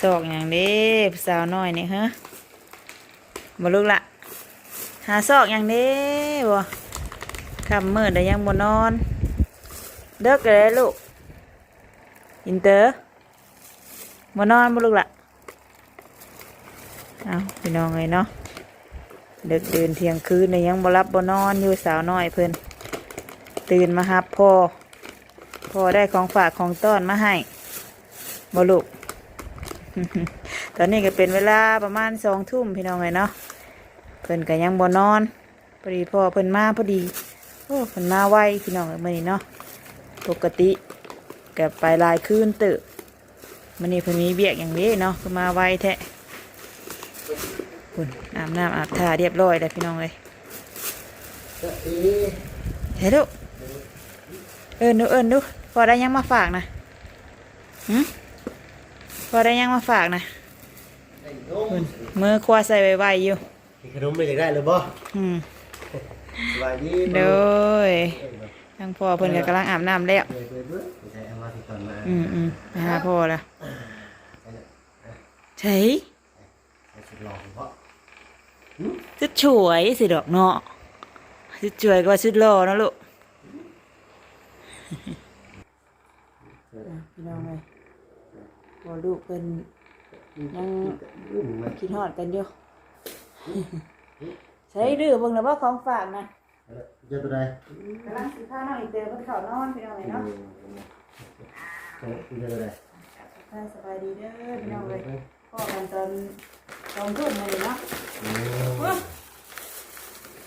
ຊອກຫຍັງເດ້ ຜູ້ສາວນ້ອຍນີ້ ຮະ? ບໍ່ລູກລະ ຫາຊອກຫຍັງເດ້ບໍ່? ຄ່ຳມືດແລ້ວຍັງບໍ່ນອນ ເດິກແລ້ວລູກ ອິນເຕີ ບໍ່ນອນບໍ່ລູກລະ? ເອົ້າ ພີ່ນ້ອງເອີຍເນາະ ເດິກຕື່ນທ່ຽງຄືນແລ້ວຍັງບໍ່ຫຼັບບໍ່ນອນຢູ່ ສາວນ້ອຍເພິ່ນ ຕື່ນມາຮັບພໍ່ ພໍ່ໄດ້ຂອງຝາກຂອງຕ້ອນມາໃຫ້ບໍ່ລູກ? ຕອນນີ້ກໍເປັນເວລາປະມານສອງທຸ່ມ ພີ່ນ້ອງເອີຍເນາະ ເພິ່ນກໍຍັງບໍ່ນອນ. ພໍດີພໍ່ເພິ່ນມາພໍດີ ໂອ້ ເພິ່ນມາໄວພີ່ນ້ອງເອີຍ ມື້ນີ້ເນາະ ປົກກະຕິກໍໄປຫຼາຍຄືນເຕີບ ມື້ນີ້ເພິ່ນມີວຽກຫຍັງເດ້ເນາະ ຄືມາໄວແທ້. ພຸ້ນ ອາບນ້ຳອາບທ່າຮຽບຮ້ອຍແລ້ວພີ່ນ້ອງເອີຍ. ເຮັດລູກ ເອີ້ນດູ ເອີ້ນດູ ພໍ່ໄດ້ຫຍັງມາຝາກນະ? ຫື? ພໍ່ໄດ້ຫຍັງມາຝາກນະ? ພຸ້ນ ມືຄວ້າໃສ່ໄວໆຢູ່. ກິນຂະໜົມ ແມ່ຢາກໄດ້ແລ້ວບໍ່? ອືມ ສະບາຍດີ ໂດຍ ທາງພໍ່ເພິ່ນກໍກຳລັງອາບນ້ຳແລ້ວ ອືມໆ ໄປຫາພໍ່ລະ ໃສ ໃສ່ຊຸດຫຼໍ່ບໍ່? ຊຸດສວຍຊິດອກເນາະ ຊຸດສວຍກວ່າຊຸດຫຼໍ່ເນາະລູກ. ອ່ະ ພີ່ນ້ອງເອີຍ ພໍ່ລູກເພິ່ນຍັງຄິດຮອດກັນຢູ່ ໃສ ດື້ເບິ່ງແລ້ວບໍ່ຂອງຝາກນະ? ເຈົ້າໂຕໃດ? ກຳລັງຊິພານ້ອງອີເຕີເພິ່ນເຂົ້ານອນ ພີ່ນ້ອງເອີຍເນາະ ເຈົ້າໂຕໃດ? ສະບາຍດີເດີພີ່ນ້ອງເອີຍ ພໍ້ກັນຕອນສອງທຸ່ມມື້ນີ້ເນາະ ໂອ້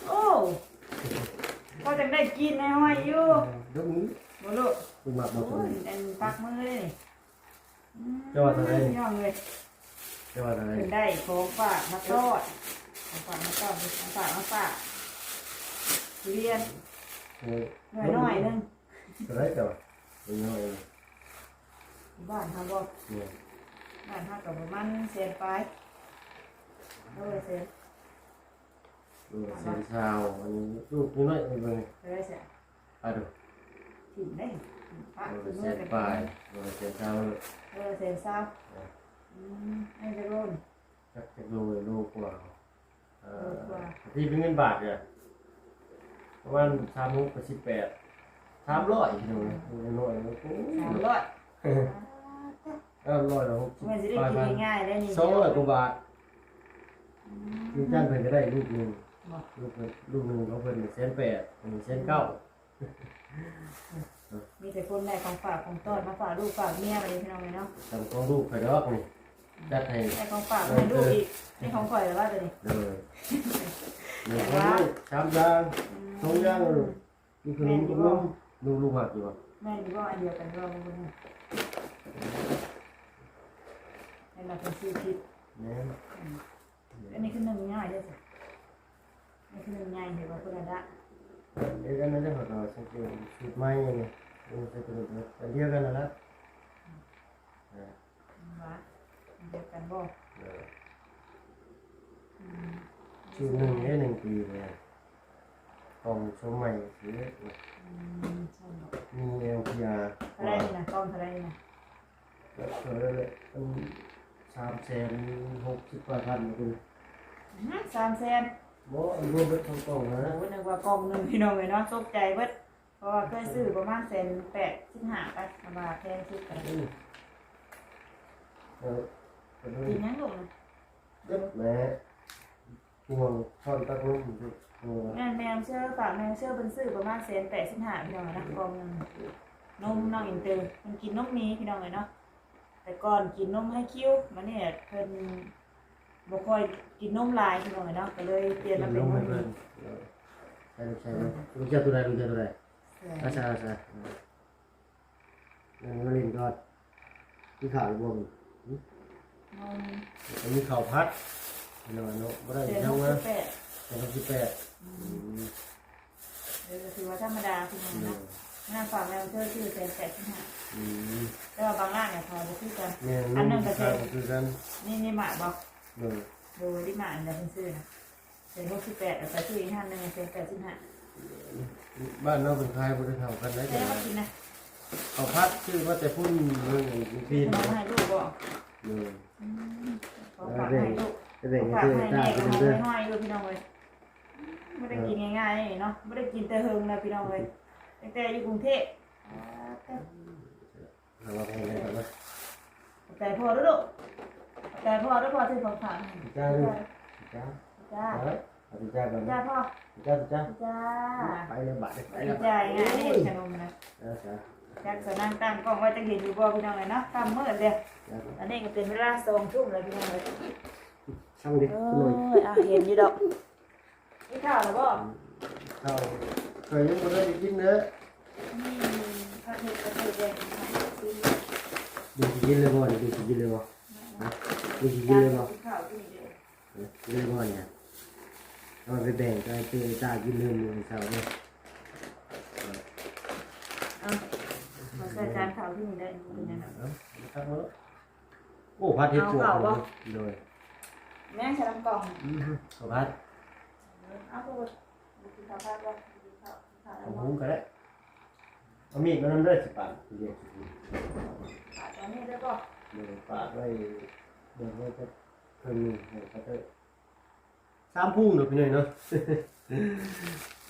ໂອ້ ພໍຈັ່ງໄດ້ກິນແນ່ຫ້ອຍຢູ່ ເອີ ດົກນີ້ ບໍ່ລູກ ເພິ່ນມັກບໍ່ ໂອ້ຍ ອັນປັກມືເດ້ນີ້ ອືມ ເຈົ້າວ່າເທົ່າໃດນີ້ ພີ່ນ້ອງເອີຍ ເຈົ້າວ່າເທົ່າໃດ ເພິ່ນໄດ້ຂອງຝາກມາຕ້ອນ ຂອງຝາກມາຕ້ອນ ຂອງຝາກມາຝາກທຸລຽນ ເອີ ໜ້ອຍໜຶ່ງ ເທົ່າໃດເຈົ້າວ່າ ນ້ອຍໆ ບ້ານເຮົາບໍ່? ແມ່ນ ບ້ານເຮົາກໍປະມານແສນປາຍ ເອີ ແສນ ເອີ ແສນຊາວ ອັນນີ້ລູກນ້ອຍເບິ່ງ ເອີ ແສນ ປາດູ ຖິ້ມໄດ້ ປະ ເອີ ແສນປາຍ ເອີ ແສນຊາວ ເອີ ແສນຊາວ ເອີ ອືມ ໃຫ້ຈັກໂລນີ້? ຈັກ ຈັກໂລ ໂລກວ່າ ເອີ ໂລກວ່າ ທີ່ເປັນເງິນບາດກໍປະມານສາມຫົກ ກໍສິບແປດ ສາມຮ້ອຍ ພີ່ນ້ອງເອີຍ ນ້ອຍໆ ໂອ້ ສາມຮ້ອຍ ເອີ ຮ້ອຍລະຫົກສິບ ແມ່ນຊິໄດ້ກິນງ່າຍໆ ໄດ້ນີ້ ສອງຮ້ອຍກວ່າບາດ ອືມ ຄືກັນ ເພິ່ນກໍໄດ້ລູກໜຶ່ງ ລູກເພິ່ນ ລູກໜຶ່ງຂອງເພິ່ນແສນແປດ ອັນນີ້ແສນເກົ້າ ມີແຕ່ຄົນໄດ້ຂອງຝາກຂອງຕ້ອນມາຝາກລູກຝາກເມຍບັດນີ້ ພີ່ນ້ອງເອີຍເນາະ ຂອງລູກຂ້ອຍດອກນີ້ ຈັດໃຫ້ ໄດ້ຂອງຝາກມາໃຫ້ລູກອີກ ນີ້ຂອງຂ້ອຍລະວ່າໂຕນີ້ ເອີ ແຕ່ວ່າສາມຢ່າງ ອືມ ສອງຢ່າງ ມີຂະໜົມກັບນົມ ລູກ ລູກມັກຢູ່ບໍ່? ແມ່ນຢູ່ບໍ່? ອັນດຽວກັນບໍ່? ເບິ່ງ ແມ່ນວ່າເພິ່ນຊື້ຜິດ ແມ່ນ ອືມ ອັນນີ້ຄືໜຶ່ງງ່າຍເດ້ ອັນນີ້ຄືໜຶ່ງໃຫຍ່ ເຫັນບໍ່? ຄົນລະດະ ດຽວກັນນັ້ນເດ້ ຂ້ອຍກໍວ່າຊິເປັນສູດໃໝ່ນີ້ ເອີ ໃສ່ໂຕນີ້ ອັນດຽວກັນນັ້ນລະ ເອີ ວ່າ ອັນດຽວກັນບໍ່? ເອີ ອືມ ຊຸດໜຶ່ງເດ້ ໜຶ່ງປີນີ້ ກ່ອງໂສມໃໝ່ຊິເຮັດ ອືມ ຊັ້ນເນາະ ມີ ແອລພີອາ ເທົ່າໃດນີ້ນະ? ກ່ອງເທົ່າໃດນີ້ນະ? ກໍເທົ່າໃດແຫຼະ ອັນ ສາມແສນຫົກສິບປາຍພັນ ອືມ ສາມແສນ ບໍ່ ອັນລວມເບິດທັງກ່ອງນະ ໂອ້ ນຶກວ່າກ່ອງໜຶ່ງ ພີ່ນ້ອງເອີຍເນາະ ຕົກໃຈເບິດ. ເພາະວ່າເຄີຍຊື້ປະມານແສນແປດສິບຫ້າໄປ ຄັນວ່າແພງສຸດກໍ ອືມ ເອີ ກິນຫຍັງລູກນະ? ເບິດແຫຼະ ຫ່ວງຊ້ອນຕັກນົມ ແມ່ນ ແມ່ນເຊື່ອ ຝາກແມ່ເຊື່ອເພິ່ນຊື້ປະມານແສນແປດສິບຫ້າ ພີ່ນ້ອງເອີຍເນາະ ກ່ອງໜຶ່ງ ນົມນ້ອງອິນເຕີ ເພິ່ນກິນນົມໝີ ພີ່ນ້ອງເອີຍເນາະ. ແຕ່ກ່ອນກິນນົມໄຮຄິວ ບາດນີ້ເພິ່ນບໍ່ຄ່ອຍກິນນົມຫຼາຍ ພີ່ນ້ອງເອີຍເນາະ ກໍເລີຍປ່ຽນມາເປັນນົມໝີ. ໃສ່ ໃສ່ ລູກເຈົ້າໂຕໃດ? ລູກເຈົ້າໂຕໃດ? ອາຊາ ອາຊາ ເອີ ມາຫຼິ້ນກ່ອນ ກິນເຂົ້າຢູ່ບໍ່? ອືມ ກໍມີເຂົ້າຜັດ ພີ່ນ້ອງເນາະ ບໍ່ໄດ້ຫຍັງມາ ແສນຫົກສິບແປດ ແສນຫົກສິບແປດ ອືມ ອືມ ເອີ ກໍຖືວ່າທຳມະດາ ພີ່ນ້ອງເນາະ ເອີ ມາຝາກແມ່ເທື່ອ ແສນແປດສິບຫ້າ ອືມ ແຕ່ວ່າບາງຮ້ານນີ້ຂາຍບໍ່ຄືກັນ ແມ່ນ ອັນໜຶ່ງກໍແສນ ບໍ່ຄືກັນ ນີ້ ນີ້ມາກບໍ່? ໂດຍ ໂດຍ ນີ້ມາກ ອັນໃດເພິ່ນຊື້ນະ ແສນຫົກສິບແປດ ແລ້ວໄປຊື້ອີກຮ້ານໜຶ່ງ ແສນແປດສິບຫ້າ ບ້ານເຮົາເພິ່ນຂາຍບໍ່ໄດ້ເທົ່າກັນໃດ ແຕ່ວ່າກິນນະ ເຂົ້າຜັດຊື້ມາແຕ່ພຸ້ນ ເມືອງອັນພີນ ໃຫ້ລູກບໍ່? ໂດຍ ອືມ ຂອງຝາກໃຫ້ລູກ ໄປແບ່ງໃຫ້ເອື້ອຍຕາກິນເດີ ໃຫ້ເອື້ອຍຕາກິນເດີ ພີ່ນ້ອງເອີຍ. ບໍ່ໄດ້ກິນງ່າຍໆເນາະ ບໍ່ໄດ້ກິນແຕ່ເຫິງແລ້ວ ພີ່ນ້ອງເອີຍ ຕັ້ງແຕ່ຢູ່ກຸງເທບ. ເອົາວ່າແພງໄດ້ກ່ອນນະ ຂອບໃຈພໍ່ເດີລູກ ຂອບໃຈພໍ່ເດີ ພໍ່ຊື້ຂອງຝາກໃຫ້. ຈ້າລູກ ຈ້າ ຈ້າ ເອົາ ຈ້າກ່ອນ ຈ້າພໍ່ ຈ້າ ຈ້າ ຈ້າ ໄປແລ້ວບາດນີ້ ໄປແລ້ວ ຈ່າຍງ່າຍເດ້ຂະໜົມນະ. ເອີ ຈ້າ ຈັກສະນັ່ງຕັ້ງກ້ອງໄວ້ ຈັກເຫັນຢູ່ບໍ່ ພີ່ນ້ອງເອີຍເນາະ ຄ່ຳມືດເດ້. ອັນນີ້ກໍເປັນເວລາສອງທຸ່ມແລ້ວ ພີ່ນ້ອງເອີຍ ຊ່າງເດັກ ໂອ້ຍ ອ່ະ ເຫັນຢູ່ດອກ. ກິນເຂົ້າແລ້ວບໍ່? ເຂົ້າ ຂ້ອຍຍັງບໍ່ໄດ້ກິນເດີ້. ອືມ ຂ້າວເຮັດ ຂ້າວເຮັດແດງ ເບິ່ງຊິກິນເລີຍບໍ່ນີ້ ເບິ່ງຊິກິນເລີຍບໍ່? ເບິ່ງຊິກິນເລີຍບໍ່? ກິນເຂົ້າກິນເດີ ເອີ ກິນເລີຍບໍ່ນີ້? ເອົາໄປແບ່ງໃຫ້ເອື້ອຍຕາກິນເດີ ມື້ເຊົ້າເດີ. ເອົາ ມາໃສ່ຈານເຂົ້າທີ່ນີ້ໄດ້ ເປັນຫຍັງດອກ. ເອົາ ຕັກມາໂລດ. ໂອ້ ຜັດເຫັດປວກ ເອົາເຂົ້າບໍ່? ໂດຍ ແມ່ນໃສ່ນຳກ່ອງ ອືມ ເຂົ້າຜັດ. ເອົາ ບໍ່ກິນເຂົ້າຜັດບໍ່? ກິນເຂົ້າ ກິນເຂົ້າ ເອົາຫູກໍໄດ້ ເອົາມີດມານຳເດີ ຊິປາດ ປາດຕອນນີ້ໄດ້ບໍ່? ໂດຍ ປາດໄວ້ ເບິ່ງໄວ້ຈັກເຄິ່ງໜຶ່ງໃຫ້ເຂົາເຈົ້າ ສາມພຸງເນາະ ພີ່ນ້ອງເນາະ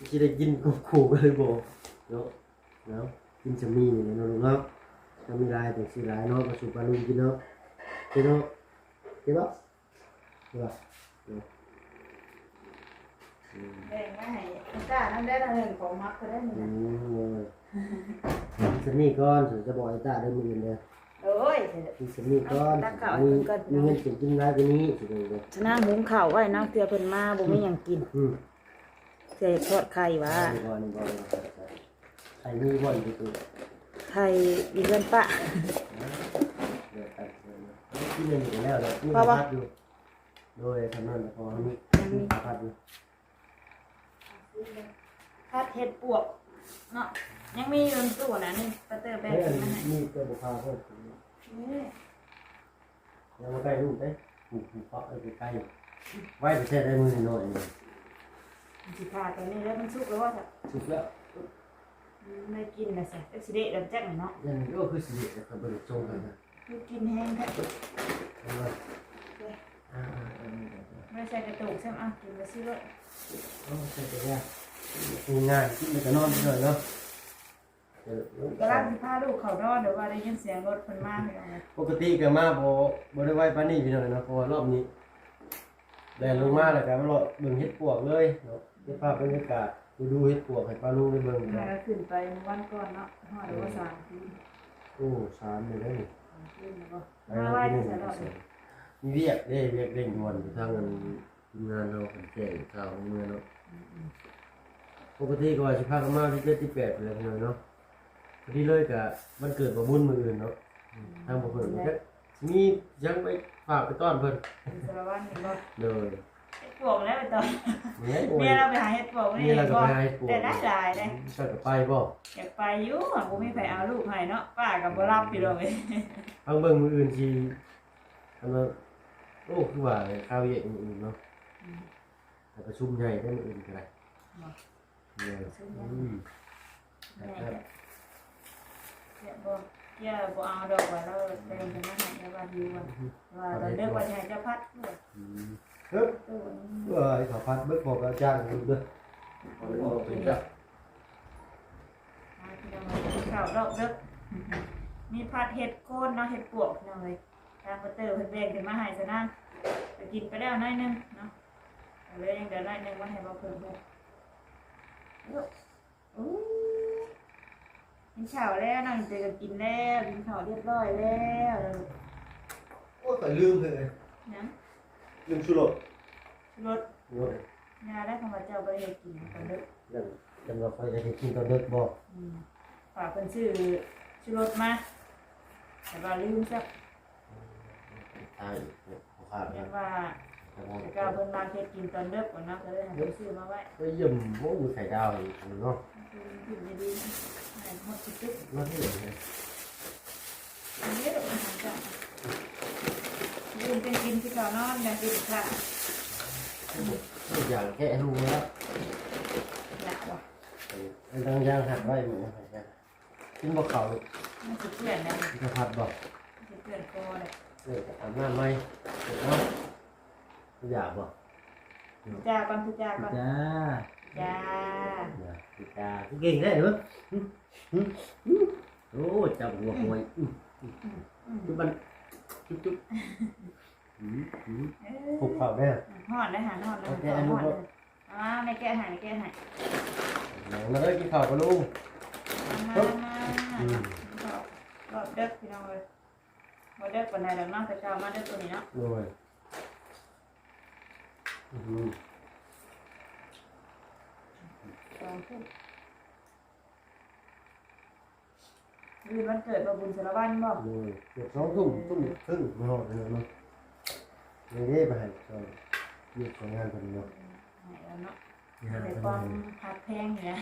ຊິໄດ້ກິນຄວບຄູ່ກັນຫຼືບໍ່ເນາະ. ເອົາ ກິນຊຳນີ້ນີ້ແຫຼະເນາະລູກເນາະ ຊຳນີ້ຫຼາຍຈັ່ງຊິຫຼາຍເນາະ ມາສູ່ປ້າລຸງກິນເນາະ. ເຫັນເນາະ ເຫັນບໍ່? ເຫັນບໍ່? ເນາະ ອືມ ແບ່ງມາໃຫ້ເອຕ້ານຳໄດ້ລະ ເລື່ອງຂອງມັກເພິ່ນໄດ້ນີ້ນະ. ອືມ ໂດຍ ກິນຊຳນີ້ກ່ອນ ຊິຈະບອກເອຕ້າເດີມື້ອື່ນເດີ. ໂອ້ຍ ກິນຊຳນີ້ກ່ອນ ຕັກເຂົ້າໃຫ້ເພິ່ນກ່ອນ ມີເງິນກິນ ກິນຫຼາຍກວ່ານີ້ຊິໄດ້ເດີ. ສະນາງຫຸງເຂົ້າໄວ້ນະ ເທື່ອເພິ່ນມາບໍ່ມີຫຍັງກິນ. ອືມ ເພື່ອເຮັດທອດໄຂ່ຫວາ? ໄຂ່ມີບໍ່ຢູ່ຕູ້? ໄຂ່ຢູ່ເຮືອນປ້າ. ກິນອັນນີ້ກໍແລ້ວແຫຼະ ມີຂ້າວຜັດຢູ່. ໂດຍ ທຳນັ້ນແຫຼະ ເພາະວ່າມີ ມີ ມີ ມີ ມີ ຂ້າວຜັດຢູ່. ຜັດເຫັດປວກເນາະ ຍັງມີຢູ່ໃນຕູ້ນະ ນີ້ ປາເຕີແບ່ງ ເອີ ມາໃຫ້ ມີແຕ່ບໍ່ພາເພິ່ນ ນີ້ ຢ່າມາໃກ້ລູກເດ້ ຜູ້ ຜູ້ເປາະໄວ້ໃກ້ໆ ໄວ້ແທ້ໆ ໄດ້ມື້ນ້ອຍໆ ນີ້ ມັນຊິພາຕອນນີ້ແລ້ວ ມັນສຸກແລ້ວບໍ່? ສຸກແລ້ວ. ອືມ ໄດ້ກິນແລ້ວຊະ ຈັກຊິເລະແລ້ວຈັກເນາະ ຍັງ ໂອ້ ຄືຊິເລະ ແຕ່ເບິ່ງຊົງຫັ້ນນະ. ຄືກິນແຮງແທ້ ເອີ ອ່າໆໆ ບໍ່ໄດ້ໃສ່ກະໂຕກຊ້ຳ ເອົາກິນໄປຊິໂລດ. ໂອ້ ໃສ່ກະຢາກ ກິນງ່າຍ ກິນແລ້ວກໍນອນໄປເລີຍເນາະ. ກຳລັງຊິພາລູກເຂົ້ານອນ ແຕ່ວ່າໄດ້ຍິນສຽງລົດເພິ່ນມາ ພີ່ນ້ອງເອີຍ. ປົກກະຕິກໍມາບໍ່ ບໍ່ໄດ້ໄວປານນີ້ ພີ່ນ້ອງເນາະ ເພາະວ່າລອບນີ້ ແລ່ນລົງມາແລ້ວກໍມາເລາະເບິ່ງເຫັດປວກເລີຍເນາະ ເກັບພາບບັນຍາກາດ ໄປດູເຫັດປວກໃຫ້ປ້າລຸງໄດ້ເບິ່ງ. ເອີ ຂຶ້ນໄປມື້ວັນກ່ອນເນາະ ຮອດແລ້ວບໍ່ ສາມຄືນ. ໂອ້ ສາມມື້ແລ້ວນີ້ ສາມຄືນແລ້ວບໍ່? ມາໄວແທ້ເນາະ. ມີວຽກເດ້ ວຽກເລັ່ງດ່ວນ ຢູ່ທາງອັນທີມງານເຮົາ ເພິ່ນແຈ້ງຂ່າວເມືອເນາະ. ອືມໆ ປົກກະຕິກໍວ່າຊິພາກັນມາທີເຈັດທີແປດພຸ້ນແຫຼະ ພີ່ນ້ອງເນາະ. ພໍດີເລີຍກະວັນເກີດບ່າວບຸນມື້ອື່ນເນາະ. ອືມ ທາງບ່າວບຸນກໍຊິມີຫຍັງໄປຝາກໄປຕ້ອນເພິ່ນ ເປັນສາລະວັນນີ້ບໍ່? ໂດຍ ເຫັດປວກແລ້ວໄປຕ້ອນ ເມຍລາວໄປຫາເຫັດປວກນີ້ ເມຍລາວກໍໄປຫາເຫັດປວກ ໄດ້ຫຼາຍໆເດ້. ເຈົ້າກໍໄປບໍ່? ຢາກໄປຢູ່ ຫາບໍ່ມີໃຜເອົາລູກໃຫ້ເນາະ ປ້າກໍບໍ່ຮັບ ພີ່ນ້ອງເອີຍ. ເຮົາເບິ່ງມື້ອື່ນຊິ ອັນວ່າ ໂອ້ ຄືວ່າຄາວຽກມື້ອື່ນເນາະ. ອືມ ໄປປະຊຸມໃຫຍ່ໄດ້ມື້ອື່ນກໍໄດ້ ບໍ່? ແມ່ນ ປະຊຸມໃຫຍ່ ອືມ ແມ່ນ ແຊບບໍ່? ເຈ້ຍບໍ່ເອົາດອກວ່າ ລາວແຕ່ງກັນມາໃຫ້ ແຕ່ວ່າຫິວວ່າ ວ່າຕອນເດິກວ່າຊິໃຫ້ເຈົ້າຜັດ. ອືມ ເອີ ເອີ ເອີ ເອົາຜັດເບິດ ບອກອາຈານເດີ ເອົາເອົາເປັນເຈົ້າ. ອ່າ ພີ່ນ້ອງ ກິນເຂົ້າລອບເດິກ ມີຜັດເຫັດໂຄນເນາະ ເຫັດປວກ ພີ່ນ້ອງເອີຍ. ທາງປາເຕີເພິ່ນແບ່ງຂຶ້ນມາໃຫ້ຊະນະ ກໍກິນໄປແລ້ວໜ້ອຍໜຶ່ງເນາະ ກໍເຫຼືອ ຍັງເຫຼືອໜ້ອຍໜຶ່ງ ໄວ້ໃຫ້ບ່າວເພິ່ນເພິ່ນ. ໂອ້ຍ ກິນເຂົ້າແລ້ວ ນ້ອງເຕີກໍກິນແລ້ວ ກິນເຂົ້າຮຽບຮ້ອຍແລ້ວ. ໂອ້ຍ ຂ້ອຍລືມເລີຍ ຫຍັງ? ລືມຊູລົດ ຊູລົດ ໂອ້ຍ ຢ່າໄດ້ ຄຳວ່າເຈົ້າບໍ່ໄດ້ເຮັດກິນຕອນເດິກ ຈັ່ງ ຈັ່ງວ່າຂ້ອຍຈະເຮັດກິນຕອນເດິກບໍ່? ອືມ ຝາກເພິ່ນຊື້ຊູລົດມາ ແຕ່ວ່າລືມຊະ. ຕາຍອີກ ບໍ່ຂາດ ແມ່ນວ່າ ແຕ່ວ່າ ແຕ່ເກົ່າເພິ່ນມາເຮັດກິນຕອນເດິກ ວ່ານະ ກໍເລີຍໃຫ້ເພິ່ນຊື້ມາໄວ້ ໄປຢ້ຽມ ໂອ້ ໄຂ່ດາວອີກເນາະ. ກິນດີໆ ໃຫ້ໝົດຊິກິນ ມາເຮັດຫຍັງ? ເຮັດອອກມາຫາເຈົ້າ ດື່ມເປັນກິນ ກິນເຂົ້ານອນ ຢ່າກິນຂ້າວ ຢ່າງແກະຮູແລ້ວ ຢາກບໍ່? ເອີ ອັນຕັ້ງຢ່າງຫັດໄວ້ ມັນ ກິນບໍ່ເຂົ້າລູກ? ມັນຊິເປື້ອນໄດ໋ ກິນເຂົ້າຜັດບໍ່? ມັນຊິເປື້ອນຄໍໄດ໋. ເອີ ອາບນ້ຳໃໝ່ເນາະ. ຢາກບໍ່? ທຸຈ້າກ່ອນ ທຸຈ້າກ່ອນ ທຸຈ້າ ທຸຈ້າ ທຸຈ້າ. ເກັ່ງແທ້ເດີ. ໂອ້ ຈັບຫົວໂຫຍ. ຈຸບມັນ ຈຸບໆ. ອືມ ອືມ ເອີ ຄຸກເຂົ້າແດ່. ຮ້ອນໄດ໋ຫາ ຮ້ອນໄດ໋ຫາ. ເອົາແກະໃຫ້ລູກ ຮ້ອນເດີ. ອ່າ ແມ່ແກະໃຫ້ ແມ່ແກະໃຫ້. ມາເດີ ກິນເຂົ້າກັບລຸງ. ມາ ມາ ມາ ອືມ ກິນເຂົ້າ ຮອດເດິກພີ່ນ້ອງເອີຍ. ບໍ່ເດິກປານໃດດອກເນາະ ແຕ່ເຊົ້າມາເດີ ໂຕນີ້ເນາະ. ໂດຍ ອືມ ສອງທຸ່ມ. ມື້ວັນເກີດບໍ່ບຸນສາລະວັນບໍ່? ໂດຍ ເກືອບສອງທຸ່ມ ເອີ ທຸ່ມຄຶ່ງ ມາຮອດເນາະ. ຍັງເດ້ໄປໃຫ້ເຈົ້າວຽກຂອງງານເພິ່ນເນາະ. ໃຫ້ແລ້ວເນາະ ໃຫ້ເພິ່ນ ຄວາມຮັກແພງນີ້ນະ.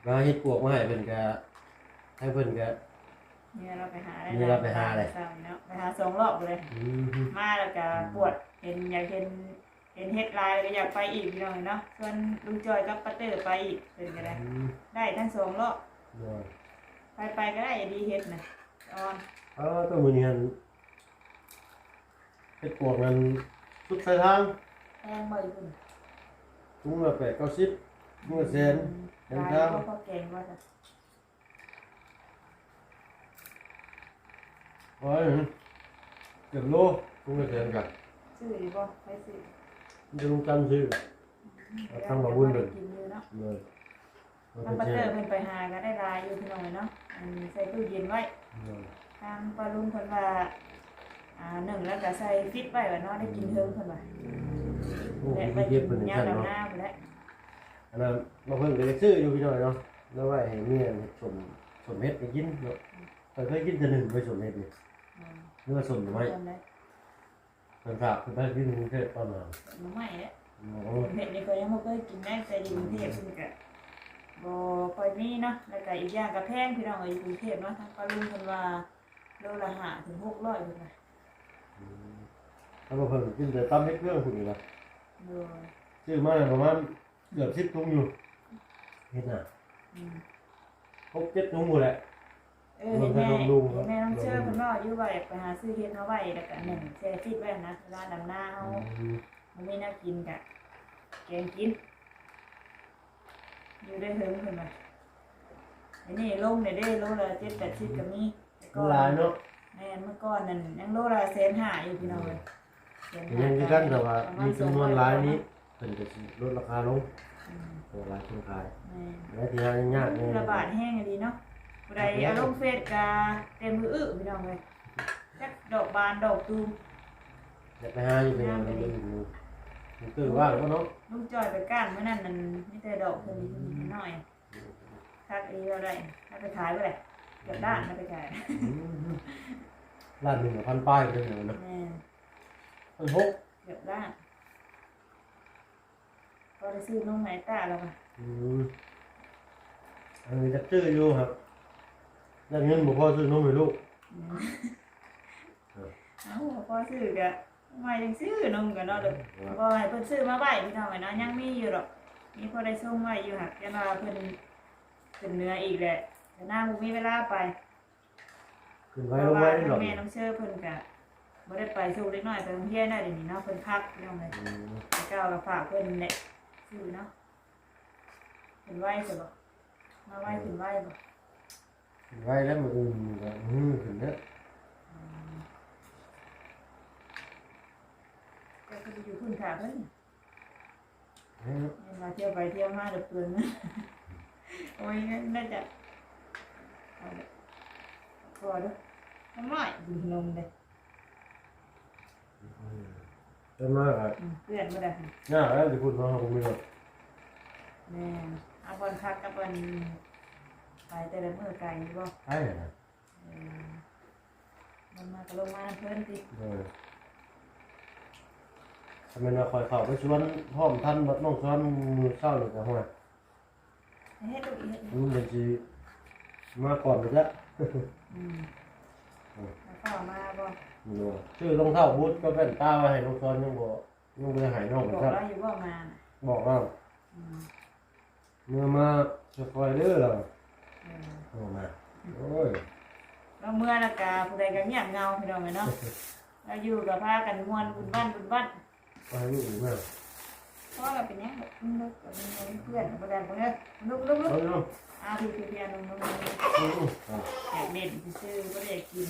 ວ່າເຮັດປວກມາໃຫ້ເພິ່ນກະ ທາງເພິ່ນກະ ເມຍລາວໄປຫາ ເມຍລາວໄປຫາແຫຼະ ເຊົ້ານີ້ເນາະ ໄປຫາສອງຮອບເລີຍ. ອືມ ມາແລ້ວກະ ອືມ ປວດ ເຫັນ ຢາກເຫັນ ເຫັນເຫັດຫຼາຍແລ້ວກໍຢາກໄປອີກພີ່ນ້ອງເອີຍເນາະ. ຊວນລຸງຈອຍກັບປ້າເຕີໄປອີກ ເພິ່ນກໍໄດ້ ອືມ ໄດ້ທັງສອງຮອບ. ໂດຍ ໄປ ໄປກໍໄດ້ ດີເຫັດນະ ອອນ. ເອີ ແຕ່ມື້ນີ້ຫັ້ນ ເຫັດປວກນັ້ນສຸດສາຍທາງ. ແພງບໍ່ຢູ່ພຸ້ນ? ຖົງລະແປດເກົ້າສິບ ຖົງລະແສນ. ອືມ ແພງທາງ. ຫຼາຍຢູ່ບໍ່ ພໍແກງບໍ່ຊະ? ໂອ້ຍ ເກືອບໂລ ຖົງລະແສນກະ ຊື້ຢູ່ບໍ່? ໃຜຊື້? ມີແຕ່ລຸງຈັນຊື້. ອືມ ທາງບ່າວບຸນເພິ່ນ ກິນຢູ່ເນາະ. ໂດຍ ທາງປ້າເຕີເພິ່ນໄປຫາກໍໄດ້ຫຼາຍຢູ່ພີ່ນ້ອງເອີຍເນາະ ອັນໃສ່ຕູ້ເຢັນໄວ້. ໂດຍ ທາງປ້າລຸງເພິ່ນວ່າ ອ່າ ໜຶ້ງແລ້ວກໍໃສ່ຟິດໄວ້ວ່າເນາະ ໄດ້ກິນເທິງເພິ່ນວ່າ. ໂອ້ ແລະ ໄປກິນຍາມດຳນາພຸ້ນແຫຼະ. ອັນນັ້ນ ບ່າວເພິ່ນກໍຢາກຊື້ຢູ່ພີ່ນ້ອງເນາະ ແລ້ວໄວ້ໃຫ້ເມຍເຮັດສົ້ມ ສົ້ມເຫັດໃຫ້ກິນເນາະ. ຂ້ອຍເຄີຍກິນແຕ່ໜຶ້ງໄວ້ ສົ້ມເຫັດນີ້. ອືມ ຫຼືວ່າສົ້ມໜໍ່ໄມ້. ເພິ່ນຝາກເພິ່ນໄປກິນຢູ່ກຸງເທບຕອນນັ້ນ ໜໍ່ໄມ້ແຫຼະ. ໂອ້ ເຫັດນີ້ຂ້ອຍຍັງບໍ່ເຄີຍກິນໄດ໋ ແຕ່ຢູ່ກຸງເທບເພິ່ນກະບໍ່ຄ່ອຍມີເນາະ ແລ້ວກະອີກຢ່າງກະແພງພີ່ນ້ອງເອີຍ ຢູ່ກຸງເທບເນາະ. ທາງປ້າລຸງເພິ່ນວ່າໂລລະຫ້າເຖິງຫົກຮ້ອຍພຸ້ນນະ. ອືມ ຖ້າບໍ່ເພິ່ນກິນແຕ່ຕຳເຫັດເຄື່ອງພຸ້ນນີ້ນະ. ໂດຍ ຊື້ມາປະມານເກືອບສິບຖົງຢູ່ ເຫັດນະ. ອືມ ຫົກເຈັດຖົງພຸ້ນແຫຼະ. ເອີ ເຫັນແມ່ ເຫັນແມ່ນ້ອງເຊີເພິ່ນເວົ້າຢູ່ວ່າຢາກໄປຫາຊື້ເຫັດມາໄວ້ ແລ້ວກະໜຶ້ງແຊ່ຟິດໄວ້ຫັ້ນນະ ເວລາດຳນາເຮົາ ອືມ ບໍ່ມີແນວກິນກະແກງກິນ ຢູ່ໄດ້ເຖິງເພິ່ນວ່າ. ອັນນີ້ລົງແລ້ວເດ້ ໂລລະເຈັດແປດສິບກໍມີ ແຕ່ກ່ອນ ຫຼາຍເນາະ. ແມ່ນ ເມື່ອກ່ອນນັ້ນຍັງໂລລະແສນຫ້າຢູ່ພີ່ນ້ອງເອີຍ. ແມ່ນ ກໍຍັງຄືກັນ ແຕ່ວ່າມີຈຳນວນຫຼາຍນີ້ ເພິ່ນກໍຊິລົດລາຄາລົງ. ອືມ ເພາະວ່າຫຼາຍຄົນຂາຍ. ແມ່ນ ແລະທີ່ຫາຍາກແນ່ ລະບາດແຮງອີ່ຫຼີເນາະ. ຜູ້ໃດເອົາລົງເຟສກໍເຕັມອື້ອໆ ພີ່ນ້ອງເອີຍ ຈັກດອກບານດອກຕູມ. ຢາກໄປຫາຢູ່ ໄປຫາຢູ່ ມັນຄືວ່າແລ້ວເນາະ. ລຸງຈອຍໄປກ້ານມື້ນັ້ນນັ້ນ ມີແຕ່ດອກເພິ່ນນີ້ນ້ອຍ. ຄັກອີ່ຫຼີເຮົາໄດ້ ເຮົາໄປຂາຍບໍ່ໄດ້ ເກືອບລ້ານເຮົາໄປຂາຍ. ອືມ ລ້ານໜຶ່ງກໍພັນປາຍເລີຍເນາະ. ແມ່ນ ພັນຫົກ ເກືອບລ້ານ ພໍໄດ້ຊື້ນົມໃຫ້ຕາແລ້ວກະ. ອືມ ອັນນີ້ກໍຊື້ຢູ່ຄັບ ໄດ້ເງິນບໍ່ພໍຊື້ນົມໃຫ້ລູກ. ອືມ ເອົາ ບໍ່ພໍຊື້ກະ ໃໝ່ຈັ່ງຊື້ນົມກັນເນາະ. ເອີ ບໍ່ໃຫ້ເພິ່ນຊື້ມາໄວ້ພີ່ນ້ອງເອີຍເນາະ ຍັງມີຢູ່ດອກ ມີພໍໄດ້ສົ່ງໄວ້ຢູ່. ຫາກຢ້ານວ່າເພິ່ນຂຶ້ນເໜືອອີກແຫຼະ ແຕ່ນາງບໍ່ມີເວລາໄປ. ຂຶ້ນໄວລົງໄວເນາະ. ແມ່ນ້ອງເຊີເພິ່ນກະບໍ່ໄດ້ໄປສົ່ງເດັກນ້ອຍໄປໂຮງຮຽນແລ້ວດຽວນີ້ເນາະ ເພິ່ນພັກພີ່ນ້ອງເອີຍ. ອືມ ແຕ່ເກົ່າກໍຝາກເພິ່ນແຫຼະຊື້ເນາະ. ຂຶ້ນໄວຊະບໍ່? ມາໄວ ອືມ ຂຶ້ນໄວບໍ່? ຂຶ້ນໄວແລ້ວ ມື້ອື່ນກໍຮືຂຶ້ນເດີ. ອືມ ເຈົ້າກໍໄປຢູ່ພຸ້ນຖ້າເພິ່ນ. ເອີ ແມ່ນວ່າທ່ຽວໄປທ່ຽວມາແລ້ວເປືອງເງິນ. ໂອ້ຍ ເງິນໜ້າຈະ ເອົາເດີ ພໍເດີ ນ້ອຍກິນຂະໜົມເດ້. ເອີ ເປັນມາກະ ອືມ ເພື່ອນບໍ່ໄດ້ ຍາກແລ້ວຊິພຸ້ນເນາະ ເຮົາບໍ່ມີລົດ. ແມ່ນ ເອົາບ່ອນພັກກັບບ່ອນໄປແຕ່ລະມື້ໄກຢູ່ບໍ່? ໄກນະ. ເອີ ລົງມາກໍລົງມານຳເພິ່ນຕິ. ໂດຍ ຖ້າແມ່ນວ່າຂ້ອຍເຂົ້າໄປສວນພ້ອມທັນບັດນ້ອງສອນມື້ເຊົ້ານີ້ກໍ ໂອ້ຍ ເຮັດລູກ ເຮັດ ລຸງເພິ່ນຊິມາກ່ອນພຸ້ນແຫຼະ. ອືມ ແລ້ວຟ້າວມາບໍ່? ໂດຍ ຊື້ລອງເທົ້າບູດກັບແວ່ນຕາໄວ້ໃຫ້ນ້ອງສອນ ຍັງບໍ່ ຍັງບໍ່ໄດ້ໃຫ້ນ້ອງເພິ່ນຊ້ຳ. ບອກລາວຢູ່ບໍ່ມານະ? ບອກແລ້ວ. ອືມ ເມື່ອມາຊ່ວຍຂ້ອຍເດີລາວ. ໂອ້ ມາ ໂອ້ຍ ລາວເມືອແລ້ວກະຜູ້ໃດກະງຽບເຫງົາ ພີ່ນ້ອງເອີຍເນາະ ລາວຢູ່ກະພາກັນມ່ວນບຸນບ້ານບຸນບ້ານ ໄປລູກມາ ພໍລະ ເປັນຫຍັງດອກ ມັນເລິກ ມັນເປື້ອນ ບໍ່ໄດ້ ບໍ່ໄດ້ ລຸກ ລຸກ ລຸກ ເອົາ ເອົາ ອາ ພີ່ ພີ່ ພີ່ ອາ ລົງ ລົງ ລົງ ອືມ ອືມ ອືມ ຢາກເຫຼັ້ນຊື່ໆ ບໍ່ໄດ້ຢາກກິນ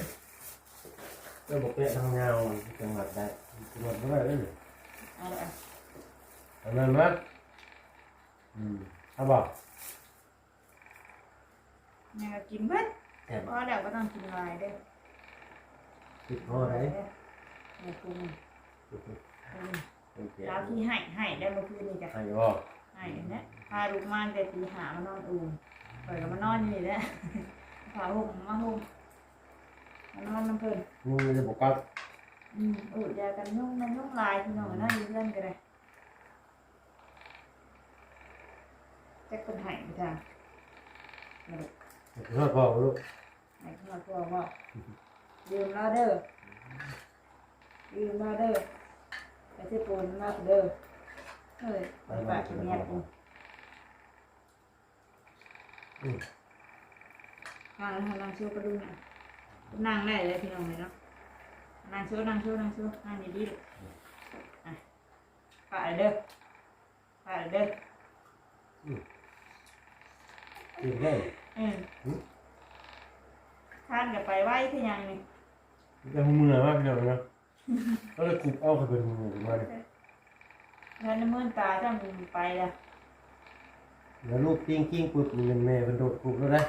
ແລ້ວບໍ່ແປະທາງຍາວ ຈັງຫວັດໄດ້ ຈັງຫວັດບໍ່ໄດ້ເດ້ ເອົາລະ ເອົານັ້ນມາ ອືມ ເອົາບໍ່? ຍັງກໍກິນເບິດ ແຊບບໍ່? ພໍແລ້ວ ບໍ່ຕ້ອງກິນຫຼາຍເດີ້ ຄິດພໍໄດ໋ ເອີ ເອີ ເອີ ລາວທີ່ໃຫ້ ໃຫ້ໄດ້ເມື່ອຄືນນີ້ກະ ໃຫ້ບໍ່? ໃຫ້ແຫຼະ ພາລູກມາແຕ່ຕີຫ້າມານອນອູ່ມ ຂ້ອຍກໍມານອນຢູ່ນີ້ແຫຼະ ຜ້າຫົ່ມມາຫົ່ມ ມານອນນຳເພິ່ນ ຍຸງຍັງບໍ່ກັດ ອືມ ໂອ້ ຢາກັນຍຸງນະ ຍຸງຫຼາຍ ພີ່ນ້ອງເອີຍເນາະ ຢູ່ເຮືອນກໍໄດ້ ຈັກເພິ່ນໃຫ້ໄປທາງ ໃຫ້ເພິ່ນຮອດພໍ່ບໍ່ລູກ? ໃຫ້ເພິ່ນຮອດພໍ່ບໍ່? ຢືມລາວເດີ້ ຢືມລາວເດີ້ ໄປເຊໂປນນຳລາວເດີ້ ເອີຍ ໄປປະກິນແຍກ ອືມ ນັ່ງ ນັ່ງໂຊປະດຸງ ນັ່ງໄດ້ເລີຍ ພີ່ນ້ອງເອີຍເນາະ ນັ່ງໂຊ ນັ່ງໂຊ ນັ່ງໂຊ ນັ່ງດີໆ ອະ ປະເດີ້ ໄປເດີ້ ອືມ ກິນໄດ້ ອືມ ຫືມ ທ່ານກໍໄປໄວຄືຫຍັງນີ້ ແຕ່ຫົວເມືອວ່າ ພີ່ນ້ອງເນາະ ກໍເລີຍຄຸບເອົາ ຄັນເປັນຫົວເມືອຂຶ້ນມານີ້ ແລ້ວໃນມືນຕາເຈົ້ານີ້ໄປລະ ແລ້ວລູກຕີງກິ້ງປຶບ ນີ້ແມ່ນແມ່ເພິ່ນໂດດຄຸບໂລດເດ້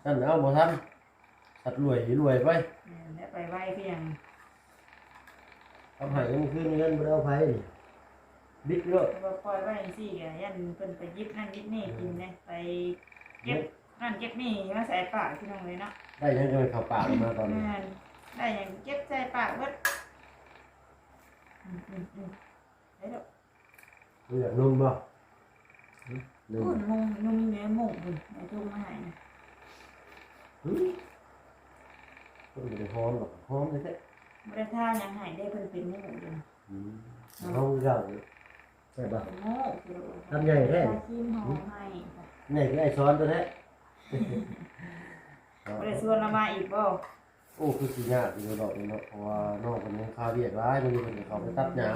ຊັ້ນເອົາບໍ່ທັນ ສັດລວຍລວຍໄປ ແມ່ນແຫຼະ ໄປໄວຄືຫຍັງ ເອົາໃຫ້ເງິນຄືນເງິນບໍ່ໄດ້ເອົາໃຜນີ້ ບິດໂລດ ເພາະວ່າປ່ອຍໄວ້ຈັ່ງຊີ້ກໍຢ້ານເພິ່ນໄປຢິບນັ້ນຢິບນີ້ກິນເດ້ ໄປເກັບນັ້ນເກັບນີ້ມາໃສ່ປາກ ພີ່ນ້ອງເອີຍເນາະ ໄດ້ຫຍັງກໍເຂົ້າປາກມາຕອນນີ້ ແມ່ນ ໄດ້ຫຍັງເກັບໃສ່ປາກເບິດ ອືມໆໆ ໄດ້ໂລດ ເລືອກນົມບໍ່? ນົມ ໂອ້ຍ ນົມ ນົມແມ່ມົ້ງພຸ້ນ ແມ່ຖົງມາໃຫ້ນະ ຫືມ ເພິ່ນບໍ່ໄດ້ຫອມດອກ ຫອມແທ້ໆ ບໍ່ໄດ້ທາຫຍັງໃຫ້ເດ້ ເພິ່ນເປັນໝູດຢູ່ ອືມ ເນາະ ຫອມຄືເກົ່າ ແຊບບໍ່? ເປັນໝູດ ທາໃຫຍ່ແທ້ ທາຄຣີມຫອມໃຫ້ ໃຫຍ່ຄືອ້າຍສອນໂຕແທ້ ບໍ່ໄດ້ຊວນລາວມາອີກບໍ່? ໂອ້ ຄືຊິຍາກຢູ່ດອກນີ້ເນາະ ເພາະວ່ານ້ອງເພິ່ນຍັງຄາວຽກຫຼາຍ ມື້ນີ້ເພິ່ນກໍເຂົ້າໄປຕັດຫຍ້າ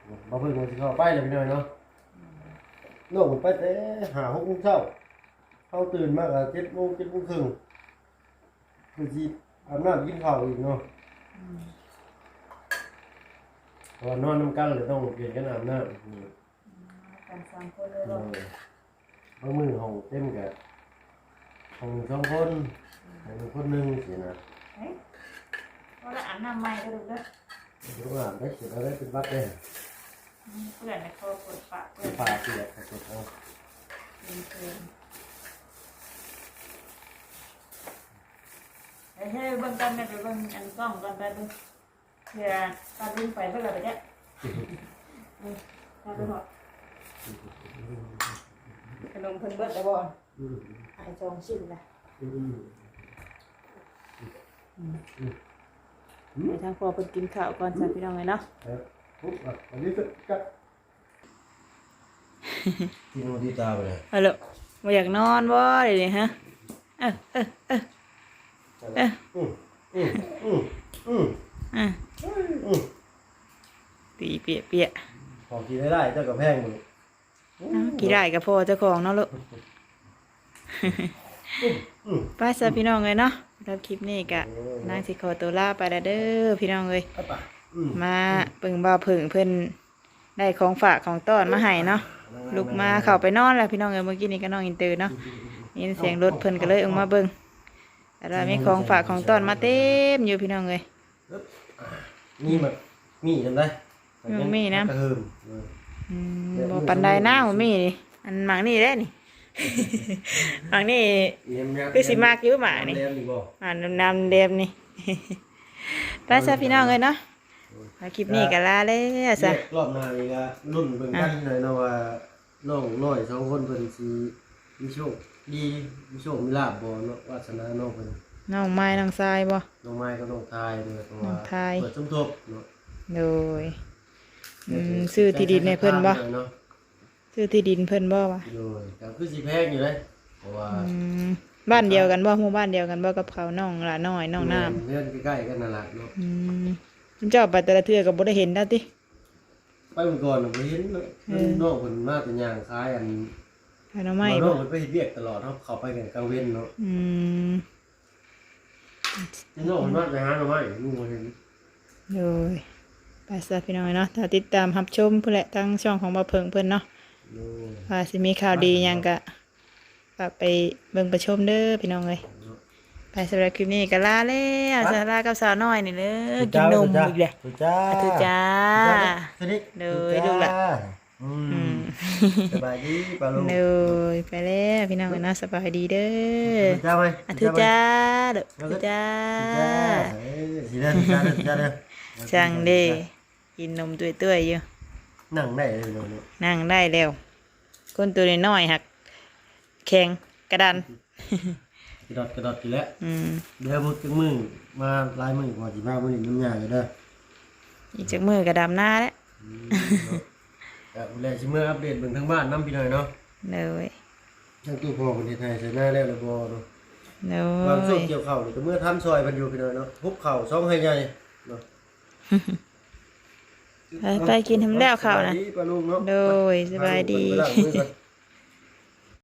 ອືມ ບ່າວເພິ່ງກໍຊິເຂົ້າໄປແລ້ວ ພີ່ນ້ອງເນາະ ອືມ ນ້ອງເພິ່ນໄປແຕ່ຫ້າຫົກໂມງເຊົ້າ ເຮົາຕື່ນມາກໍເຈັດໂມງ ເຈັດໂມງເຄິ່ງ ເພິ່ນຊິອາບນ້ຳກິນເຂົ້າອີກເນາະ ອືມ ເພາະວ່ານອນນຳກັນແລ້ວຕ້ອງປ່ຽນກັນອາບນ້ຳ ອືມ ນອນນຳກັນສາມຄົນເລີຍບໍ່? ໂດຍ ບາງມື້ຫ້ອງເຕັມກະຫ້ອງໜຶ່ງສອງຄົນ ຫ້ອງໜຶ່ງຄົນໜຶ່ງຊີ້ນະ ເອີ ບໍ່ໄດ້ອາບນ້ຳໃໝ່ເດີ້ລູກເດີ້ ບໍ່ອາບໄດ້ ເສຍແລ້ວໄດ້ເປັນຫວັດເດ້ ອືມ ເປື້ອນແລ້ວກໍເປີດຝາ ເປີດຝາ ເປືອກ ເປີດເອົາ ເອີ ເອີ ເບິ່ງກ່ອນແມ່ ໄປເບິ່ງອັນກ້ອງກ່ອນ ໄປເບິ່ງ ເທື່ອປາລຸງໄປເບິດແລ້ວປະຈະ ອືມ ພາໄປເທາະ ຂະໜົມເພິ່ນເບິດແລ້ວບໍ່? ອືມ ໃຫ້ສອງຊິ້ນລະ ອືມ ອືມ ອືມ ໃຫ້ທາງພໍ່ເພິ່ນກິນເຂົ້າກ່ອນຊະ ພີ່ນ້ອງເອີຍເນາະ ເອີ ປຸບ ອັນນີ້ກະ ຕິດຫູຕິດຕາໄປເລີຍ ເອົາໂລດ ບໍ່ຢາກນອນບໍ່ດຽວນີ້ຮະ? ເອີ ເອີ ເອີ ເອີ ອືມ ອືມ ອືມ ອືມ ອືມ ອືມ ຕີເປຍໆ ຂອງກິນໄດ້ຫຼາຍ ເຈົ້າກໍແພງໝົດ ເອົາ ຂີ້ຮ້າຍກໍພໍເຈົ້າຂອງເນາະລູກ ອືມ ອືມ ໄປຊະ ພີ່ນ້ອງເອີຍເນາະ ສຳລັບຄລິບນີ້ກະ ໂອ້ຍ ນາງຊິຂໍຕົວລາໄປລະເດີ ພີ່ນ້ອງເອີຍ ໄປ ໄປ ອືມ ມາເບິ່ງບ່າວເຜິ້ງເພິ່ນ ໄດ້ຂອງຝາກຂອງຕ້ອນມາໃຫ້ເນາະ ລຸກມາເຂົ້າໄປນອນແລ້ວ ພີ່ນ້ອງເອີຍ ເມື່ອກີ້ນີ້ກໍນ້ອງອິນເຕີເນາະ ໄດ້ຍິນສຽງລົດເພິ່ນກໍເລີຍອອກມາເບິ່ງ ແຕ່ວ່າມີຂອງຝາກຂອງຕ້ອນມາເຕັມຢູ່ ພີ່ນ້ອງເອີຍ ມີໝາກ ມີນຳໄດ໋ ມີໝາກມີນຳ ກະເຮີມ ອືມ ອືມ ແບບ ບໍ່ປານໃດນະ ມີ ມີ ໝາກມີນີ້ ອັນໝາກນີ້ເດ້ນີ້ ໝາກນີ້ ແຫຼມໆ ຄືຊິມັກຢູ່ໝາກນີ້ ແຫຼມໆນີ້ບໍ່ ອ່າ ນ້ຳໆແຫຼມນີ້ ໄປຊະ ພີ່ນ້ອງເອີຍເນາະ ມາຄລິບນີ້ກໍລາແລ້ວຊະ ແຍກລອບໜ້ານີ້ກໍລຸ້ນເບິ່ງກັນ ເອີ ເນາະວ່າ ນ້ອງນ້ອຍສອງຄົນເພິ່ນຊິມີໂຊກດີ ມີໂຊກມີລາບບໍ່ເນາະ ວາດສະໜານ້ອງເພິ່ນ ນ້ອງມາຍນ້ອງຊາຍບໍ່ ນ້ອງມາຍກັບນ້ອງຊາຍເດີ ເພາະວ່າ ນ້ອງຊາຍ ເປີດສົມທົບເນາະ ໂດຍ ອືມ ຊື້ທີ່ດິນໃຫ້ເພິ່ນບໍ່ ເນາະ ຊື້ທີ່ດິນເພິ່ນບໍ່ວະ ໂດຍ ກໍຄືຊິແພງຢູ່ເດ້ ເພາະວ່າ ອືມ ບ້ານດຽວກັນບໍ່? ໝູ່ບ້ານດຽວກັນບໍ່ກັບເຂົາ? ນ້ອງຫຼ້ານ້ອຍ ນ້ອງນ້ຳ ແມ່ນ ເຮືອນໃກ້ໆກັນນັ້ນລະເນາະ ອືມ ເຈົ້າໄປແຕ່ລະເທື່ອກໍບໍ່ໄດ້ເຫັນລາວຕິ? ໄປມື້ກ່ອນນະບໍ່ເຫັນເນາະ ເອີ ນ້ອງເພິ່ນມາແຕ່ຍ່າງຂາຍອັນ ຂາຍໜໍ່ໄມ້ ນ້ອງເພິ່ນໄປເຮັດວຽກຕະຫຼອດ ເຮົາເຂົ້າໄປແຕ່ກາງເວັນເນາະ ອືມ ນ້ອງເພິ່ນມາໄປຫາໜໍ່ໄມ້ ລຸງບໍ່ເຫັນ ໂດຍ ໄປຊະພີ່ນ້ອງເນາະ ຖ້າຕິດຕາມຮັບຊົມພຸ້ນແຫຼະ ທາງຊ່ອງຂອງບ່າວເຜິ້ງເພິ່ນເນາະ ໂດຍ ວ່າຊິມີຂ່າວດີຫຍັງກະ ຝາກໄປເບິ່ງໄປຊົມເດີພີ່ນ້ອງເອີຍ ເນາະ ໄປ ສຳລັບຄລິບນີ້ກໍລາແລ້ວ ລາກັບສາວນ້ອຍນີ້ເດີ ກິນນົມອີກແລ້ວ ທຸຈ້າ ທຸຈ້າ ໂດຍ ລູກຫຼານ ອືມ ອືມ ສະບາຍດີປ້າລຸງ ໂດຍ ໄປແລ້ວພີ່ນ້ອງເອີຍເນາະ ສະບາຍດີເດີ ທຸຈ້າໄປ ທຸຈ້າ ທຸຈ້າ ເອີ ຊິເດີ ທຸຈ້າເດີ ທຸຈ້າເດີ ຈັ່ງເດ້ ກິນນົມຕ້ວຍໆຢູ່ ນັ່ງໄດ້ເລີຍພີ່ນ້ອງເນາະ ນັ່ງໄດ້ແລ້ວ ຄົນຕົວນ້ອຍໆ ຫາກແຂງກະດັນ ກະດອດກະດອດຢູ່ແລ້ວ ອືມ ດຽວບໍ່ຈັກມື້ ມາຫຼາຍມື້ກວ່າຊິມາມື້ນີ້ນຳຍ່າຢູ່ເດີ ອີກຈັກມື້ກໍດຳນາແລ້ວ ອືມ ເນາະ ກະແລະຊິເມືອອັບເດດເບິ່ງທາງບ້ານນຳພີ່ນ້ອງເນາະ ໂດຍ ທາງຕູ້ພໍ່ເພິ່ນເຮັດໄຮ່ໄຖນາແລ້ວຫຼືບໍ່ເນາະ ໂດຍ ບາງຊ່ວງກ່ຽວເຂົ້ານີ້ກໍເມືອທຳຊ່ອຍເພິ່ນຢູ່ພີ່ນ້ອງເນາະ ຮຸກເຂົ້າສອງໄຮ່ໃຫຍ່ເນາະ ໄປ ໄປກິນໃຫ້ມັນແລ້ວເຂົ້ານະ ສະບາຍດີປ້າລຸງເນາະ ໂດຍ ສະບາຍດີ ໄປ ໄປລ້າງມືກ່ອນ